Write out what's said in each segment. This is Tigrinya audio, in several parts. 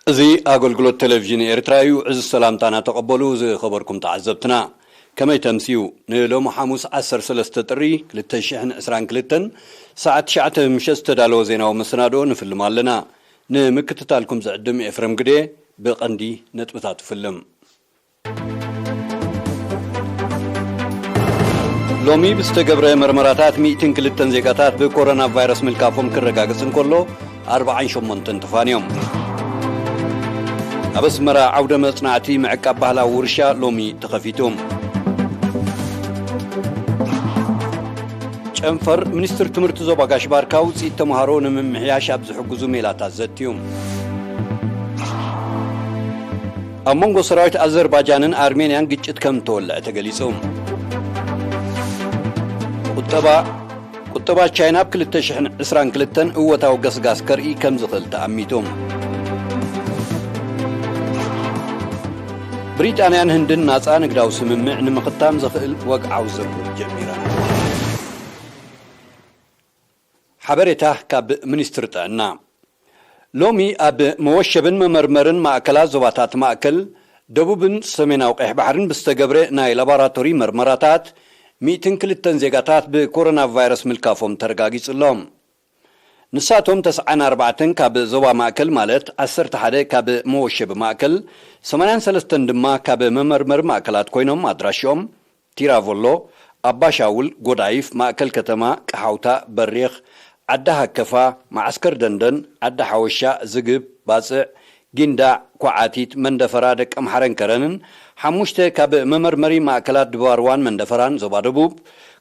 እዚ ኣገልግሎት ቴሌቪዥን ኤርትራ እዩ። እዚ ሰላምታና ተቐበሉ ዝኸበርኩም ተዓዘብትና። ከመይ ተምስዩ? ንሎሚ ሓሙስ ዓሰርተ ሰለስተ ጥሪ ክልተ ሽሕን ዕስራን ክልተን ሰዓት ትሽዓተ ምሸት ዝተዳለወ ዜናዊ መሰናድኦ ንፍልም ኣለና። ንምክትታልኩም ዝዕድም ኤፍረም ግዴ። ብቐንዲ ነጥብታት ፍልም። ሎሚ ብዝተገብረ መርመራታት ሚእትን ክልተን ዜጋታት ብኮሮና ቫይረስ ምልካፎም ክረጋገጽ እንከሎ፣ ኣርባዓን ሸሞንተን ተፋንዮም። ኣብ ኣስመራ ዓውደ መጽናዕቲ ምዕቃብ ባህላዊ ውርሻ ሎሚ ተኸፊቱ። ጨንፈር ሚኒስትር ትምህርቲ ዞባ ጋሽ ባርካ ውፅኢት ተምሃሮ ንምምሕያሽ ኣብ ዝሕግዙ ሜላታት ዘትዩ። ኣብ መንጎ ሰራዊት ኣዘርባጃንን ኣርሜንያን ግጭት ከም እተወልዐ ተገሊጹ። ቁጠባ ቁጠባ ቻይና ኣብ ክልተ ሽሕን ዕስራን ክልተን እወታዊ ገስጋስ ከርኢ ከም ዝኽእል ተኣሚቱ። ብሪጣንያን ህንድን ናጻ ንግዳዊ ስምምዕ ንምኽታም ዘኽእል ወግዓዊ ዝርርብ ጀሚረን። ሓበሬታ ካብ ሚኒስትሪ ጥዕና። ሎሚ ኣብ መወሸብን መመርመርን ማእከላት ዞባታት ማእከል፣ ደቡብን ሰሜናዊ ቀይሕ ባሕርን ብዝተገብረ ናይ ላቦራቶሪ መርመራታት፣ ሚእትን ክልተን ዜጋታት ብኮሮና ቫይረስ ምልካፎም ተረጋጊጹ ኣሎ። ንሳቶም ተስዓን ኣርባዕተን ካብ ዞባ ማእከል፣ ማለት ዓሰርተ ሓደ ካብ መወሸቢ ማእከል፣ ሰማንያን ሰለስተን ድማ ካብ መመርመሪ ማእከላት ኮይኖም፣ ኣድራሽኦም ቲራቮሎ፣ ኣባሻውል፣ ጎዳይፍ፣ ማእከል ከተማ፣ ቀሓውታ፣ በሪኽ፣ ዓዲ ሃከፋ፣ መዓስከር ደንደን፣ ዓዲ ሓወሻ፣ ዝግብ፣ ባጽዕ፣ ጊንዳዕ፣ ኳዓቲት፣ መንደፈራ፣ ደቀምሓረን ከረንን፣ ሓሙሽተ ካብ መመርመሪ ማእከላት ድባርዋን መንደፈራን ዞባ ደቡብ፣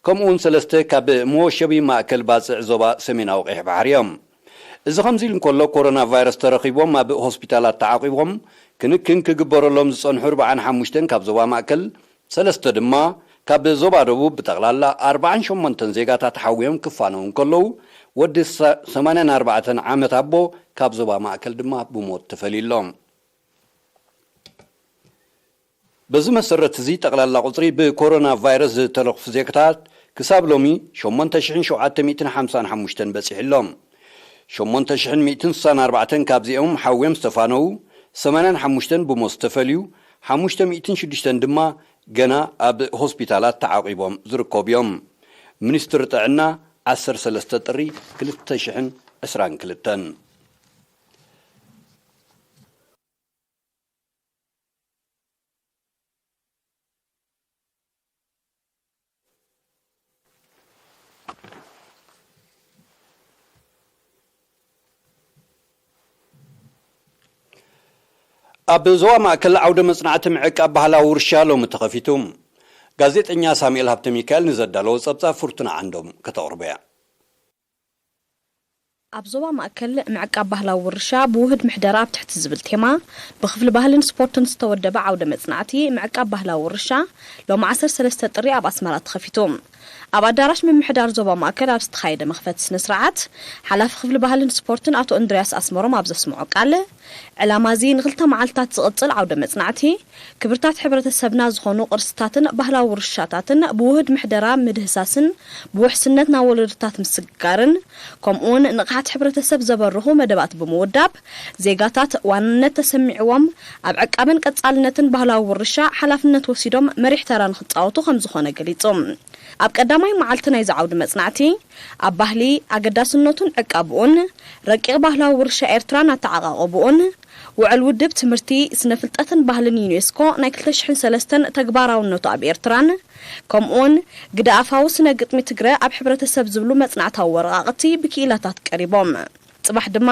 ከምኡውን ሰለስተ ካብ መወሸቢ ማእከል ባጽዕ ዞባ ሰሜናዊ ቀይሕ ባሕሪ እዮም። እዚ ከምዚ ኢሉ እንከሎ፣ ኮሮና ቫይረስ ተረኺቦም ኣብ ሆስፒታላት ተዓቂቦም ክንክን ክግበረሎም ዝጸንሑ ኣርባዓን ሓሙሽተን ካብ ዞባ ማእከል፣ ሰለስተ ድማ ካብ ዞባ ደቡብ፣ ብጠቕላላ ኣርባዓን ሸሞንተን ዜጋታት ሓውዮም ክፋነው እንከለዉ፣ ወዲ ሰ-፣ ሰማንያን ኣርባዕተን ዓመት ኣቦ ካብ ዞባ ማእከል ድማ ብሞት ተፈልዩ ኣሎ። በዚ መሰረት፣ እዚ ጠቕላላ ቁጽሪ ብኮሮና ቫይረስ ዝተለኽፉ ዜጋታት ክሳብ ሎሚ ሸሞንተ ሽሕን ሸውዓተ ሚእትን ሓምሳን ሓሙሽተን በጺሑ ኣሎ። ሸሞንተ ሽሕን ሚእትን ስሳን ኣርባዕተን ካብዚኦም ሓውዮም ዝተፋነዉ፣ ሰማንያን ሓሙሽተን ብሞት ዝተፈልዩ፣ ሓሙሽተ ሚእትን ሽዱሽተን ድማ ገና ኣብ ሆስፒታላት ተዓቂቦም ዝርከቡ እዮም። ሚኒስትሪ ጥዕና፣ ዓሰርተ ሰለስተ ጥሪ ክልተ ሽሕን ዕስራን ክልተን። ኣብ ዞባ ማእከል ዓውደ መጽናዕቲ ምዕቃብ ባህላዊ ውርሻ ሎሚ ተኸፊቱ። ጋዜጠኛ ሳሙኤል ሃብተ ሚካኤል ንዘዳለዎ ጸብጻብ ፍርቱና ዓንዶም ከተቕርቦ እያ። ኣብ ዞባ ማእከል ምዕቃብ ባህላዊ ውርሻ ብውህድ ምሕደራ ኣብ ትሕቲ ዝብል ቴማ፣ ብክፍሊ ባህልን ስፖርትን ዝተወደበ ዓውደ መጽናዕቲ ምዕቃብ ባህላዊ ውርሻ ሎሚ ዓሰርተ ሰለስተ ጥሪ ኣብ ኣስመራ ተኸፊቱ። ኣብ ኣዳራሽ ምምሕዳር ዞባ ማእከል ኣብ ዝተኻየደ መኽፈቲ ስነ ስርዓት፣ ሓላፊ ክፍሊ ባህልን ስፖርትን ኣቶ እንድርያስ ኣስመሮም ኣብ ዘስምዖ ቃል፣ ዕላማ እዚ ንኽልተ መዓልትታት ዝቕጽል ዓውደ መጽናዕቲ፣ ክብርታት ሕብረተሰብና ዝኾኑ ቅርስታትን ባህላዊ ውርሻታትን ብውህድ ምሕደራ ምድህሳስን ብውሕስነት ናብ ወለዶታት ምስግጋርን፣ ከምኡውን ንቕሓት ሕብረተሰብ ዘበርኹ መደባት ብምውዳብ፣ ዜጋታት ዋንነት ተሰሚዕዎም ኣብ ዕቃበን ቀጻልነትን ባህላዊ ውርሻ ሓላፍነት ወሲዶም መሪሕ ተራ ንኽጻወቱ ከም ዝኾነ ገሊጹ። ኣብ ቀዳማይ መዓልቲ ናይዚ ዓውዲ መጽናዕቲ፣ ኣብ ባህሊ፣ ኣገዳስነቱን ዕቃብኡን፣ ረቂቕ ባህላዊ ውርሻ ኤርትራን ኣተዓቓቕብኡን፣ ውዕል ውድብ ትምህርቲ፣ ስነ ፍልጠትን ባህልን ዩኔስኮ ናይ ክልተ ሽሕን ሰለስተን ተግባራውነቱ ኣብ ኤርትራን፣ ከምኡውን ግደ ኣፋዊ ስነ ግጥሚ ትግረ ኣብ ሕብረተሰብ ዝብሉ መጽናዕታዊ ወረቓቕቲ ብክኢላታት ቀሪቦም። ጽባሕ ድማ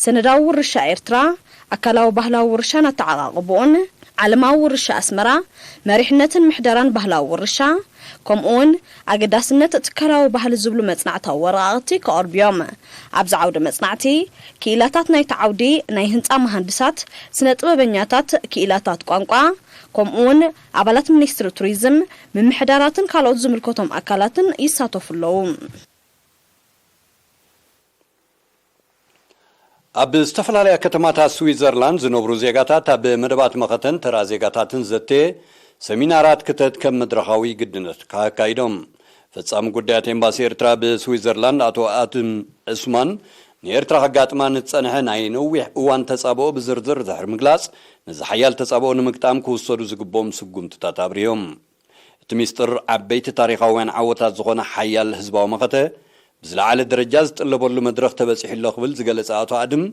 ሰነዳዊ ውርሻ ኤርትራ፣ ኣካላዊ ባህላዊ ውርሻን ኣተዓቓቕብኡን፣ ዓለማዊ ውርሻ ኣስመራ፣ መሪሕነትን ምሕደራን ባህላዊ ውርሻ፣ ከምኡውን ኣገዳስነት ትካላዊ ባህሊ ዝብሉ መጽናዕታዊ ወረቓቕቲ ክቐርቡ እዮም። ኣብዚ ዓውዲ መጽናዕቲ፣ ክኢላታት ናይቲ ዓውዲ፣ ናይ ህንጻ መሃንድሳት፣ ስነ ጥበበኛታት፣ ክኢላታት ቋንቋ፣ ከምኡውን ኣባላት ሚኒስትሪ ቱሪዝም፣ ምምሕዳራትን ካልኦት ዝምልከቶም ኣካላትን ይሳተፉ ኣለዉ። ኣብ ዝተፈላለያ ከተማታት ስዊዘርላንድ ዝነብሩ ዜጋታት ኣብ መደባት መኸተን ተራ ዜጋታትን ዘተ ሰሚናራት ክተት ከም መድረኻዊ ግድነት ኣካይዶም። ፈጻሚ ጉዳያት ኤምባሲ ኤርትራ ብስዊዘርላንድ ኣቶ ኣድም ዕስማን ንኤርትራ ከጋጥማ ንዝጸንሐ ናይ ነዊሕ እዋን ተጻብኦ ብዝርዝር ድሕሪ ምግላጽ፣ ነዚ ሓያል ተጻብኦ ንምግጣም ክውሰዱ ዝግብኦም ስጉምትታት ኣብርዮም። እቲ ሚስጥር፣ ዓበይቲ ታሪኻውያን ዓወታት ዝኾነ ሓያል ህዝባዊ መኸተ ብዝለዓለ ደረጃ ዝጥለበሉ መድረኽ ተበጺሑ ኣሎ ክብል ዝገለጸ ኣቶ ኣድም፣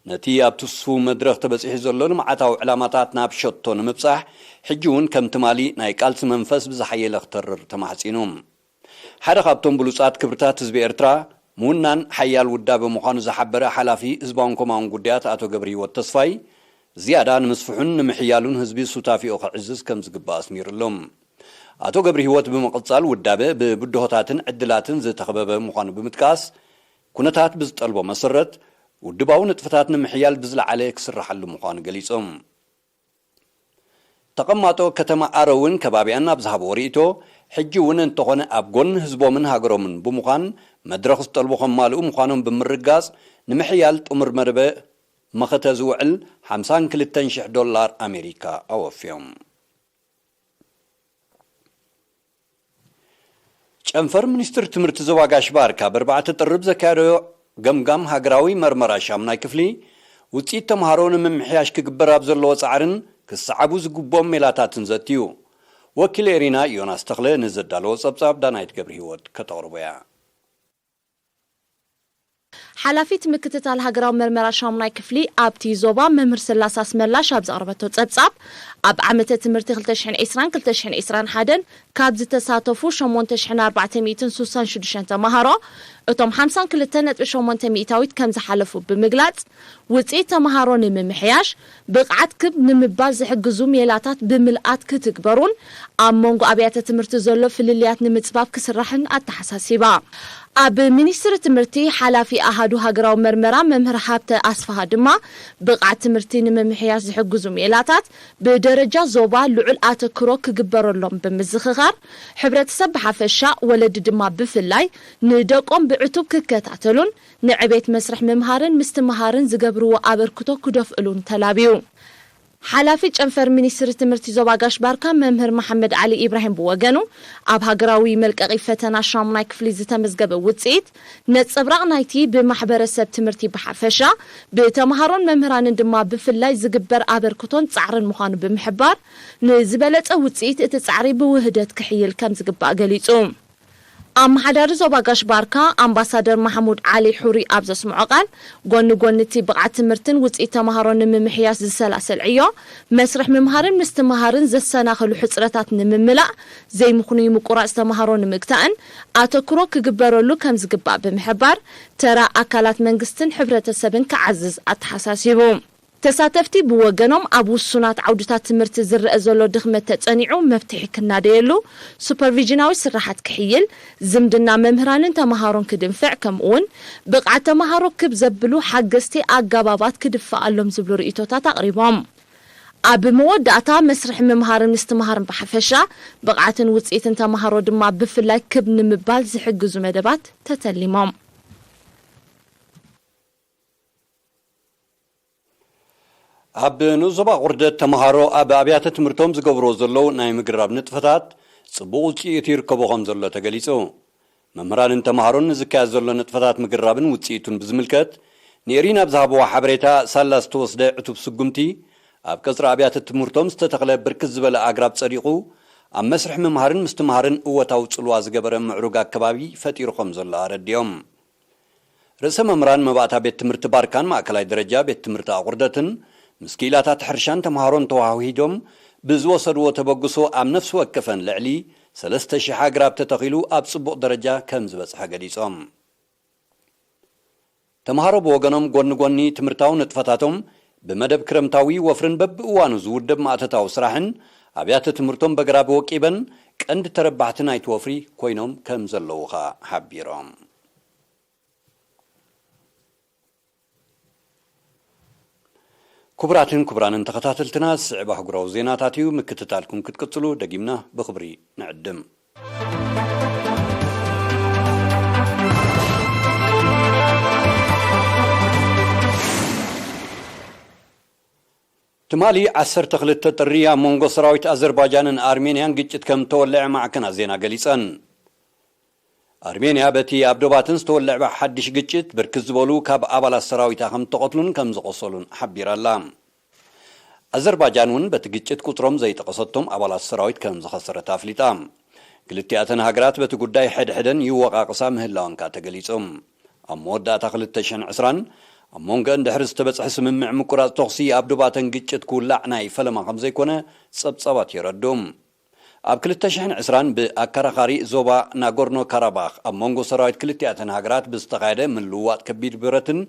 ነቲ ኣብቲ ስው መድረኽ ተበጺሑ ዘሎ ልምዓታዊ ዕላማታት ናብ ሸቶ ንምብጻሕ፣ ሕጂ እውን ከም ትማሊ ናይ ቃልሲ መንፈስ ብዝሓየለ ክተርር ተማሕጺኑ። ሓደ ካብቶም ብሉጻት ክብርታት ህዝቢ ኤርትራ፣ ምውናን ሓያል ውዳበ ምዃኑ ዝሓበረ ሓላፊ ህዝባውን ኮማውን ጉዳያት ኣቶ ገብረሂወት ተስፋይ፣ ዝያዳ ንምስፍሑን ንምሕያሉን ህዝቢ ሱታፊኡ ከዕዝዝ ከም ዝግባእ ኣስሚሩሎም። ኣቶ ገብረሂወት ብምቕጻል፣ ውዳበ ብብድሆታትን ዕድላትን ዝተኸበበ ምዃኑ ብምጥቃስ፣ ኩነታት ብዝጠልቦ መሰረት፣ ውድባዊ ንጥፈታት ንምሕያል ብዝለዓለ ክስርሓሉ ምዃኑ ገሊጾም። ተቐማጦ ከተማ ኣረውን ከባቢኣን ኣብ ዝሃብዎ ርእይቶ፣ ሕጂ እውን እንተኾነ ኣብ ጎኒ ህዝቦምን ሃገሮምን ብምዃን መድረኽ ዝጠልቡ ከማልኡ ምዃኖም ብምርጋጽ፣ ንምሕያል ጥሙር መደበ መኸተ ዝውዕል ሓምሳን ክልተን ሽሕ ዶላር ኣሜሪካ ኣወፍዮም። ጨንፈር ሚኒስትር ትምህርቲ ዞባ ጋሽ ባርካ ብኣርባዕተ ጥሪ ብዘካየዶ ገምጋም ሃገራዊ መርመራ ሻሙናይ ክፍሊ፣ ውፅኢት ተምሃሮ ንምምሕያሽ ክግበር ኣብ ዘለዎ ፃዕርን ክሰዓቡ ዝግብኦም ሜላታትን ዘትዩ። ወኪል ኤሪና ዮናስ ተኽለ ንዘዳለዎ ፀብፃብ ዳናይት ገብረ ህይወት ከተቕርቦ እያ። ሓላፊት ምክትታል ሃገራዊ መርመራ ሻሙናይ ክፍሊ ኣብቲ ዞባ መምህር ስላስ ኣስመላሽ ኣብ ዘቕረበቶ ጸብጻብ፣ ኣብ ዓመተ ትምህርቲ ክልተ ሽሕን ዕስራን ክልተ ሽሕን ዕስራን ሓደን ካብ ዝተሳተፉ ሸሞንተ ሽሕን ኣርባዕተ ሚእትን ሱሳን ሽዱሽተን ተማሃሮ፣ እቶም ሓምሳን ክልተን ነጥቢ ሸሞንተ ሚእታዊት ከም ዝሓለፉ ብምግላጽ፣ ውጽኢት ተማሃሮ ንምምሕያሽ፣ ብቕዓት ክብ ንምባል ዝሕግዙ ሜላታት ብምልኣት ክትግበሩን ኣብ መንጎ ኣብያተ ትምህርቲ ዘሎ ፍልልያት ንምጽባብ ክስራሕን ኣተሓሳሲባ። ኣብ ሚኒስትሪ ትምህርቲ ሓላፊ ኣሃዱ ሃገራዊ መርመራ መምህር ሃብተ ኣስፍሃ ድማ፣ ብቕዓት ትምህርቲ ንምምሕያሽ ዝሕግዙ ሜላታት ብደረጃ ዞባ ልዑል ኣተክሮ ክግበረሎም ብምዝኽኻር፣ ሕብረተሰብ ብሓፈሻ፣ ወለዲ ድማ ብፍላይ ንደቆም ብዕቱብ ክከታተሉን ንዕቤት መስርሕ ምምሃርን ምስትምሃርን ዝገብርዎ ኣበርክቶ ክደፍእሉን ተላብዩ። ሓላፊ ጨንፈር ሚኒስትሪ ትምህርቲ ዞባ ጋሽ ባርካ መምህር መሓመድ ዓሊ ኢብራሂም ብወገኑ፣ ኣብ ሃገራዊ መልቀቒ ፈተና ሻሙናይ ክፍሊ ዝተመዝገበ ውፅኢት ነፀብራቕ ናይቲ ብማሕበረሰብ ትምህርቲ ብሓፈሻ፣ ብተምሃሮን መምህራንን ድማ ብፍላይ ዝግበር ኣበርክቶን ፃዕርን ምዃኑ ብምሕባር፣ ንዝበለፀ ውፅኢት እቲ ፃዕሪ ብውህደት ክሕይል ከም ዝግባእ ገሊፁ። ኣመሓዳሪ ዞባ ጋሽ ባርካ ኣምባሳደር ማሕሙድ ዓሊ ሑሪ ኣብ ዘስምዖ ቃል፣ ጎኒ ጎኒ እቲ ብቕዓት ትምህርትን ውፅኢት ተምሃሮን ንምምሕያሽ ዝሰላሰል ዕዮ፣ መስርሕ ምምሃርን ምስትምሃርን ዘሰናኽሉ ሕፅረታት ንምምላእ፣ ዘይምኽኑይ ምቁራፅ ተምሃሮ ንምግታእን ኣተክሮ ክግበረሉ ከም ዝግባእ ብምሕባር፣ ተራ ኣካላት መንግስትን ሕብረተሰብን ክዓዝዝ ኣተሓሳሲቡ። ተሳተፍቲ ብወገኖም፣ ኣብ ውሱናት ዓውድታት ትምህርቲ ዝረኣ ዘሎ ድኽመት ተጸኒዑ መፍትሒ ክናደየሉ ሱፐርቪዥናዊ ስራሓት ክሕይል፣ ዝምድና መምህራንን ተመሃሮን ክድንፍዕ፣ ከምኡውን ብቕዓት ተመሃሮ ክብ ዘብሉ ሓገዝቲ ኣጋባባት ክድፈኣሎም ዝብሉ ርእይቶታት ኣቕሪቦም። ኣብ መወዳእታ፣ መስርሕ ምምሃርን ምስትምሃርን ብሓፈሻ፣ ብቕዓትን ውጽኢትን ተመሃሮ ድማ ብፍላይ ክብ ንምባል ዝሕግዙ መደባት ተተሊሞም። ኣብ ንኡስ ዞባ ቁርደት፣ ተምሃሮ ኣብ ኣብያተ ትምህርቶም ዝገብርዎ ዘለዉ ናይ ምግራብ ንጥፈታት ጽቡቕ ውጽኢት ይርከቦ ከም ዘሎ ተገሊጹ። መምህራንን ተምሃሮን ንዝካየድ ዘሎ ንጥፈታት ምግራብን ውጽኢቱን ብዝምልከት፣ ንኤሪና ኣብ ዝሃብዎ ሓበሬታ፣ ሳላ ዝተወስደ ዕቱብ ስጉምቲ፣ ኣብ ቀጽሪ ኣብያተ ትምህርቶም ዝተተኽለ ብርክት ዝበለ ኣግራብ ጸዲቑ፣ ኣብ መስርሕ ምምሃርን ምስትምሃርን እወታዊ ጽልዋ ዝገበረ ምዕሩግ ኣከባቢ ፈጢሩ ከም ዘሎ ኣረዲኦም። ርእሰ መምህራን መባእታ ቤት ትምህርቲ ባርካን ማእከላይ ደረጃ ቤት ትምህርቲ ኣቑርደትን ምስ ክኢላታት ሕርሻን ተምሃሮን ተወሃሂዶም ብዝወሰድዎ ተበግሶ ኣብ ነፍሲ ወከፈን ልዕሊ ሰለስተ ሽሕ ኣግራብ ተተኺሉ ኣብ ጽቡቕ ደረጃ ከም ዝበጽሐ ገሊጾም። ተምሃሮ ብወገኖም ጎኒ ጎኒ ትምህርታዊ ንጥፈታቶም ብመደብ ክረምታዊ ወፍርን በብእዋኑ ዝውደብ ማእቶታዊ ስራሕን ኣብያተ ትምህርቶም በግራብ ወቂበን ቀንዲ ተረባሕቲ ናይቲ ወፍሪ ኮይኖም ከም ዘለዉ ኸኣ ሓቢሮም። ክቡራትን ክቡራንን ተኸታተልትና፣ ዝስዕብ ኣህጉራዊ ዜናታት እዩ። ምክትታልኩም ክትቅጽሉ ደጊምና ብኽብሪ ንዕድም። ትማሊ ዓሰርተ ክልተ ጥሪ ኣብ መንጎ ሰራዊት ኣዘርባጃንን ኣርሜንያን ግጭት ከም እተወልዐ ማዕከናት ዜና ገሊጸን። ኣርሜንያ በቲ ኣብ ዶባተን ዝተወልዐ ሓድሽ ግጭት ብርክት ዝበሉ ካብ ኣባላት ሰራዊታ ከም እተቐትሉን ከም ዝቖሰሉን ሓቢራ ኣላ። ኣዘርባጃን እውን በቲ ግጭት ቁጽሮም ዘይጠቐሰቶም ኣባላት ሰራዊት ከም ዝኸሰረት ኣፍሊጣ። ክልቲኣተን ሃገራት በቲ ጉዳይ ሕድሕደን ይወቓቕሳ ምህላወን ከኣ ተገሊጹ። ኣብ መወዳእታ ክልተ ሽሕን ዕስራን ኣብ መንጎአን ድሕሪ ዝተበጽሐ ስምምዕ ምቁራጽ ተኹሲ ኣብ ዶባተን ግጭት ክውላዕ ናይ ፈለማ ከም ዘይኮነ ጸብጻባት የረድኡ። ኣብ ክልተ ሽሕን ዕስራን ብኣከራኻሪ ዞባ ናጎርኖ ካራባኽ ኣብ መንጎ ሰራዊት ክልቲኣተን ሃገራት ብዝተኻየደ ምልውዋጥ ከቢድ ብረትን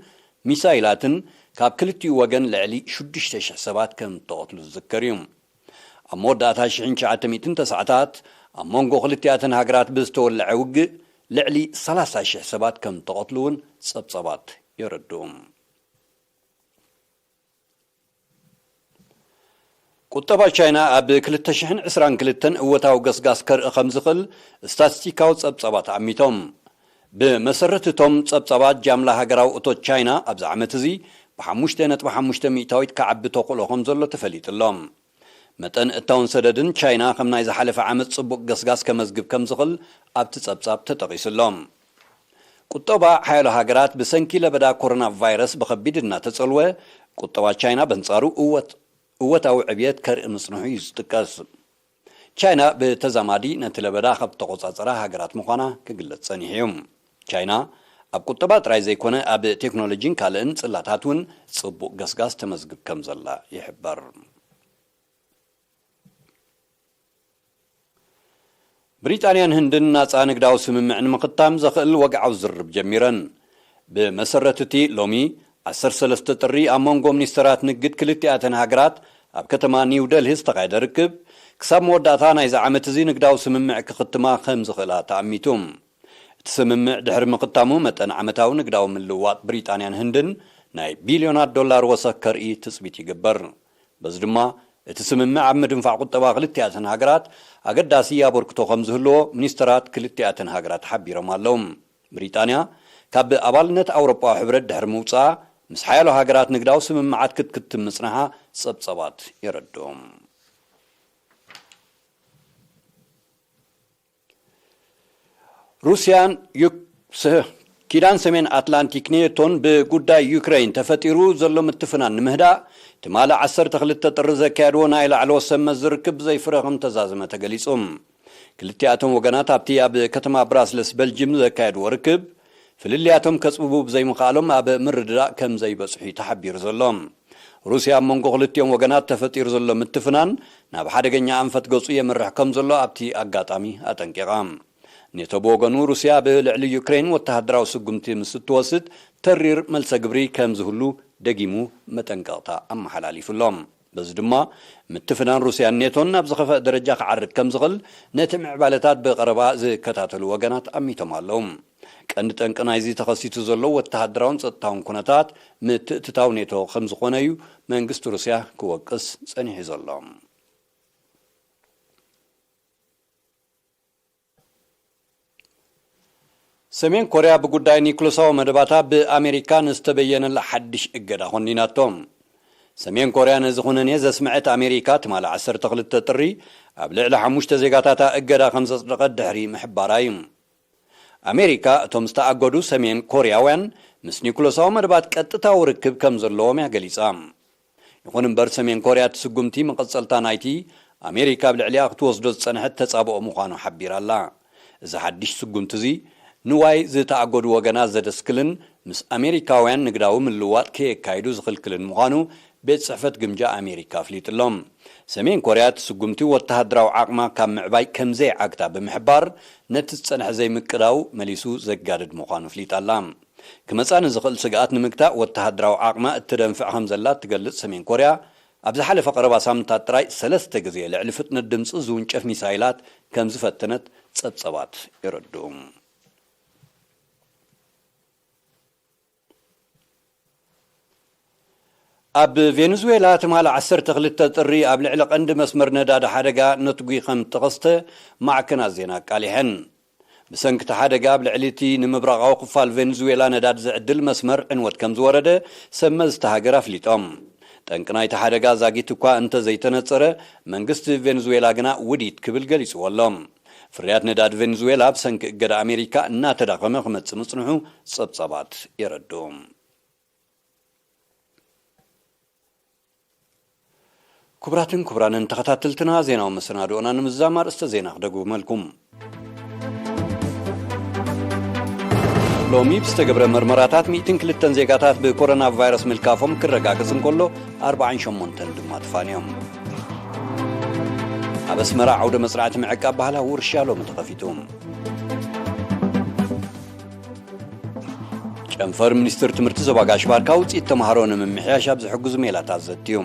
ሚሳይላትን ካብ ክልቲኡ ወገን ልዕሊ ሽዱሽተ ሽሕ ሰባት ከም እተቐትሉ ዝዝከር እዩ። ኣብ መወዳእታ ሽሕን ትሽዓተ ሚእትን ተስዓታት ኣብ መንጎ ክልቲኣተን ሃገራት ብዝተወልዐ ውግእ ልዕሊ ሰላሳ ሽሕ ሰባት ከም እተቐትሉ እውን ጸብጻባት የረድኡ። ቁጠባ ቻይና ኣብ ክልተ ሽሕን ዕስራን ክልተን እወታዊ ገስጋስ ከርኢ ከም ዝኽእል ስታትስቲካዊ ጸብጻባት ኣሚቶም። ብመሰረት እቶም ጸብጻባት፣ ጃምላ ሃገራዊ እቶት ቻይና ኣብዚ ዓመት እዚ ብሓሙሽተ ነጥቢ ሓሙሽተ ሚእታዊት ክዓቢ ተኽእሎ ከም ዘሎ ተፈሊጡ ኣሎ። መጠን እታውን ሰደድን ቻይና ከም ናይ ዝሓለፈ ዓመት ጽቡቕ ገስጋስ ከመዝግብ ከም ዝኽእል ኣብቲ ጸብጻብ ተጠቒሱ ኣሎ። ቁጠባ ሓያሎ ሃገራት ብሰንኪ ለበዳ ኮሮና ቫይረስ ብኸቢድ እናተጸልወ፣ ቁጠባ ቻይና በንጻሩ እወት-፣ እወታዊ ዕብየት ከርኢ ምጽንሑ እዩ ዝጥቀስ። ቻይና ብተዛማዲ ነቲ ለበዳ ካብ ተቖጻጸራ ሃገራት ምዃና ክግለጽ ጸኒሑ እዩ። ቻይና ኣብ ቁጠባ ጥራይ ዘይኮነ ኣብ ቴክኖሎጂን ካልእን ጽላታት እውን ጽቡቕ ገስጋስ ተመዝግብ ከም ዘላ ይሕበር። ብሪጣንያን ህንድን ናጻ ንግዳዊ ስምምዕ ንምኽታም ዘኽእል ወግዓዊ ዝርርብ ጀሚረን። ብመሰረት እቲ ሎሚ ዓሰርተ ሰለስተ ጥሪ ኣብ መንጎ ሚኒስተራት ንግድ ክልቲኣተን ሃገራት ኣብ ከተማ ኒው ደልሂ ዝተኻየደ ርክብ፣ ክሳብ መወዳእታ ናይዚ ዓመት እዚ ንግዳዊ ስምምዕ ክኽትማ ከም ዝኽእላ ተኣሚቱ። እቲ ስምምዕ ድሕሪ ምኽታሙ፣ መጠን ዓመታዊ ንግዳዊ ምልውዋጥ ብሪጣንያን ህንድን ናይ ቢልዮናት ዶላር ወሰኽ ከርኢ ትጽቢት ይግበር። በዚ ድማ፣ እቲ ስምምዕ ኣብ ምድንፋዕ ቁጠባ ክልቲኣተን ሃገራት ኣገዳሲ ኣበርክቶ ከም ዝህልዎ ሚኒስተራት ክልቲኣተን ሃገራት ሓቢሮም ኣለዉ። ብሪጣንያ ካብ ኣባልነት ኣውሮጳዊ ሕብረት ድሕሪ ምውጻኣ፣ ምስ ሓያሎ ሃገራት ንግዳዊ ስምምዓት ክትክትም ምጽንሓ ጸብጻባት የረድኡ። ሩስያን ዩክ-፣ ስ-፣ ኪዳን ሰሜን ኣትላንቲክ ኔቶን ብጉዳይ ዩክረይን ተፈጢሩ ዘሎ ምትፍናን ንምህዳእ፣ ትማሊ ዓሰርተ ክልተ ጥሪ ዘካየድዎ ናይ ላዕለዎት ሰብ መዚ ርክብ ዘይፍረ ከም ተዛዘመ ተገሊጹ። ክልቲኣቶም ወገናት ኣብቲ ኣብ ከተማ ብራስለስ በልጅም ዘካየድዎ ርክብ፣ ፍልልያቶም ከጽብቡ ብዘይምኽኣሎም ኣብ ምርድዳእ ከም ዘይበጽሑ እዩ ተሓቢሩ ዘሎ። ሩስያ ኣብ መንጎ ክልቲኦም ወገናት ተፈጢሩ ዘሎ ምትፍናን ናብ ሓደገኛ ኣንፈት ገጹ የምርሕ ከም ዘሎ ኣብቲ ኣጋጣሚ ኣጠንቂቓ። ኔቶ ብወገኑ፣ ሩስያ ኣብ ልዕሊ ዩክሬን ወተሃደራዊ ስጉምቲ ምስ እትወስድ ተሪር መልሰ ግብሪ ከም ዝህሉ ደጊሙ መጠንቀቕታ ኣመሓላሊፉ ኣሎ። በዚ ድማ፣ ምትፍናን ሩስያን ኔቶን ናብ ዝኸፍአ ደረጃ ክዓርግ ከም ዝኽእል ነቲ ምዕባለታት ብቐረባ ዝከታተሉ ወገናት ኣሚቶም ኣለዉ። ቀንዲ ጠንቂ ናይዚ ተኸሲቱ ዘሎ ወተሃደራውን ጸጥታውን ኩነታት ምትእትታው ኔቶ ከም ዝኾነ እዩ መንግስቲ ሩስያ ክወቅስ ጸኒሑ ዘሎ። ሰሜን ኮርያ ብጉዳይ ኒኩለሳዊ መደባታ ብኣሜሪካ ንዝተበየነላ ሓድሽ እገዳ ኮኒናቶ። ሰሜን ኮርያ ነዚ ኩነኔ ዘስምዐት ኣሜሪካ፣ ትማሊ ዓሰርተ ክልተ ጥሪ ኣብ ልዕሊ ሓሙሽተ ዜጋታታ እገዳ ከም ዘጽደቐት ድሕሪ ምሕባራ እዩ። ኣሜሪካ፣ እቶም ዝተኣገዱ ሰሜን ኮርያውያን ምስ ኒኩለሳዊ መደባት ቀጥታዊ ርክብ ከም ዘለዎም እያ ገሊጻ። ይኹን እምበር፣ ሰሜን ኮርያ እቲ ስጉምቲ መቐጸልታ ናይቲ ኣሜሪካ ኣብ ልዕሊኣ ክትወስዶ ዝጸንሐት ተጻብኦ ምዃኑ ሓቢራ ኣላ። እዚ ሓድሽ ስጉምቲ እዚ፣ ንዋይ ዝተኣገዱ ወገናት ዘደስክልን ምስ ኣሜሪካውያን ንግዳዊ ምልውዋጥ ከየካይዱ ዝኽልክልን ምዃኑ ቤት ጽሕፈት ግምጃ ኣሜሪካ ኣፍሊጡ ኣሎ። ሰሜን ኮርያ እቲ ስጉምቲ ወተሃደራዊ ዓቕማ ካብ ምዕባይ ከም ዘይዓግታ ብምሕባር፣ ነቲ ዝጸንሐ ዘይምቅዳው መሊሱ ዘጋድድ ምዃኑ ኣፍሊጣ ኣላ። ክመጻ ንዝኽእል ስግኣት ንምግታእ ወተሃደራዊ ዓቕማ እትደንፍዕ ከም ዘላ እትገልጽ ሰሜን ኮርያ፣ ኣብ ዝሓለፈ ቀረባ ሳምንታት ጥራይ ሰለስተ ግዜ ልዕሊ ፍጥነት ድምጺ ዝውንጨፍ ሚሳይላት ከም ዝፈተነት ጸብጸባት የረድኡ። ኣብ ቬኔዙዌላ ትማሊ ዓሰርተ ክልተ ጥሪ ኣብ ልዕሊ ቀንዲ መስመር ነዳዲ ሓደጋ ነትጒ ከም እተኸስተ ማዕከናት ዜና ኣቃሊሐን። ብሰንኪ እቲ ሓደጋ ኣብ ልዕሊ እቲ ንምብራቓዊ ክፋል ቬኔዙዌላ ነዳዲ ዝዕድል መስመር ዕንወት ከም ዝወረደ ሰብ መዚ እታ ሃገር ኣፍሊጦም። ጠንቂ ናይቲ ሓደጋ ዛጊት እኳ እንተ ዘይተነጸረ፣ መንግስቲ ቬኔዙዌላ ግና ውዲት ክብል ገሊጽዎ ኣሎ። ፍርያት ነዳዲ ቬንዙዌላ ብሰንኪ እገዳ ኣሜሪካ እናተዳኸመ ክመጽእ ምጽንሑ ጸብጻባት የረድኡ። ክቡራትን ክቡራንን ተኸታተልትና፣ ዜናዊ መሰናድኦና ንምዝዛም ኣርእስተ ዜና ክደግመልኩም። ሎሚ ብዝተገብረ መርመራታት ሚእትን ክልተን ዜጋታት ብኮሮና ቫይረስ ምልካፎም ክረጋገጽ እንከሎ፣ ኣርባዓን ሸሞንተን ድማ ተፋንዮም። ኣብ ኣስመራ ዓውደ መጽናዕቲ ምዕቃብ ባህላዊ ውርሻ ሎሚ ተኸፊቱ። ጨንፈር ሚኒስትር ትምህርቲ ዞባ ጋሽ ባርካ ውፅኢት ተምሃሮ ንምምሕያሽ ኣብ ዝሕግዙ ሜላታት ዘትዩ።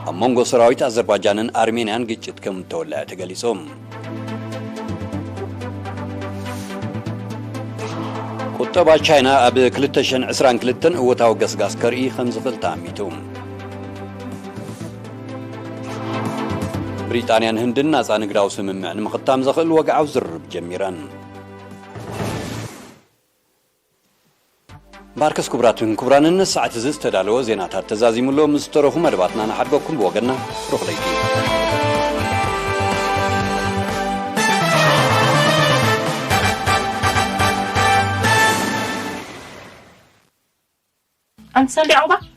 ኣብ መንጎ ሰራዊት ኣዘርባጃንን ኣርሜንያን ግጭት ከም እተወለዐ ተገሊጹ። ቁጠባ ቻይና ኣብ ክልተ ሽሕን ዕስራን ክልተን እወታዊ ገስጋስ ከርኢ ከም ዝኽእል ተኣሚቱ። ብሪጣንያን ህንድን ናጻ ንግዳዊ ስምምዕ ንምኽታም ዘኽእል ወግዓዊ ዝርርብ ጀሚረን። ባርከስ ክቡራትን ክቡራንን፣ ሰዓት እዚ ዝተዳለወ ዜናታት ተዛዚሙሎ፣ ምስ ዝተረፉ መደባትና ንሓድገኩም። ብወገንና ሩኽ ለይቲ። أنت سالي عوضة؟